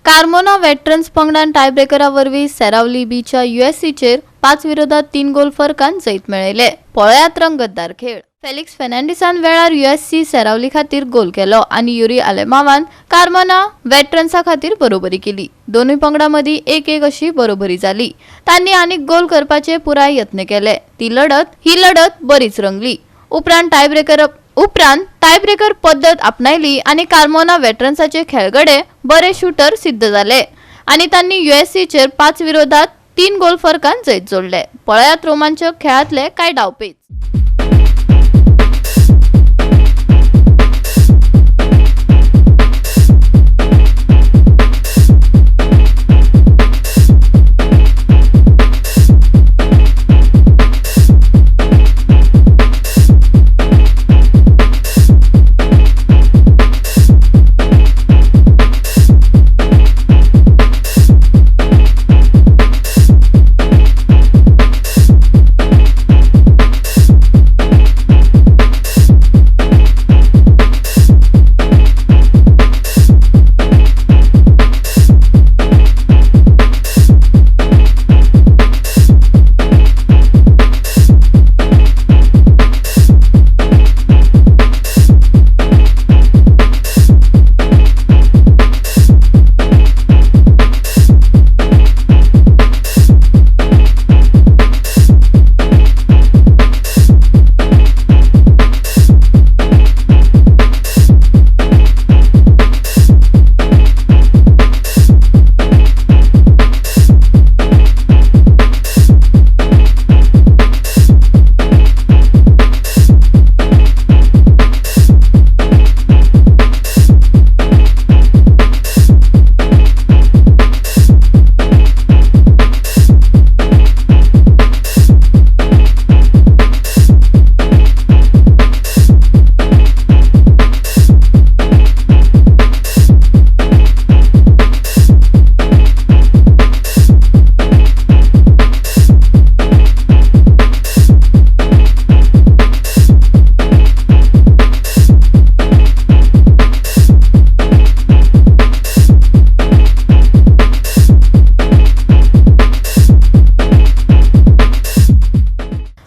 Carmona veterans पंगडान टायब्रेकरा वरवीं सेरावली बीच्या युएससीचेर 5 विरोधात 3 गोल फरकान जैत मेळयले. पळयात रंगतदार खेळ. फेलिक्स फेर्नांडीसान वेळार युएससी सेरावली खातीर गोल केलो आनी युरी आलेमावान कार्मोना वेटरन्सा खातीर बरोबरी केली. दोनूय पंगडां मदीं 1-1 अशी बरोबरी जाली. तांणी आनीक गोल करपाचे पुराय यत्न केले. ती लढत ही लढत बरीच रंगली. उपरांत टायब्रेकर पद्दत आपणायली आनी कार्मोना वेटरन्साचे खेळगडे बरे शूटर सिद्ध जाले आनी तांणी युएससीचेर 5 विरोधात 3 गोल फरकान जैत जोडले. पळयात रोमांचक खेळांतले कांय डावपेच.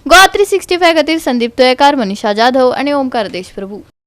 गोवा 365 खातीर संदीप तुयेकार, मनीषा जाधव आणि ओमकार देशप्रभू.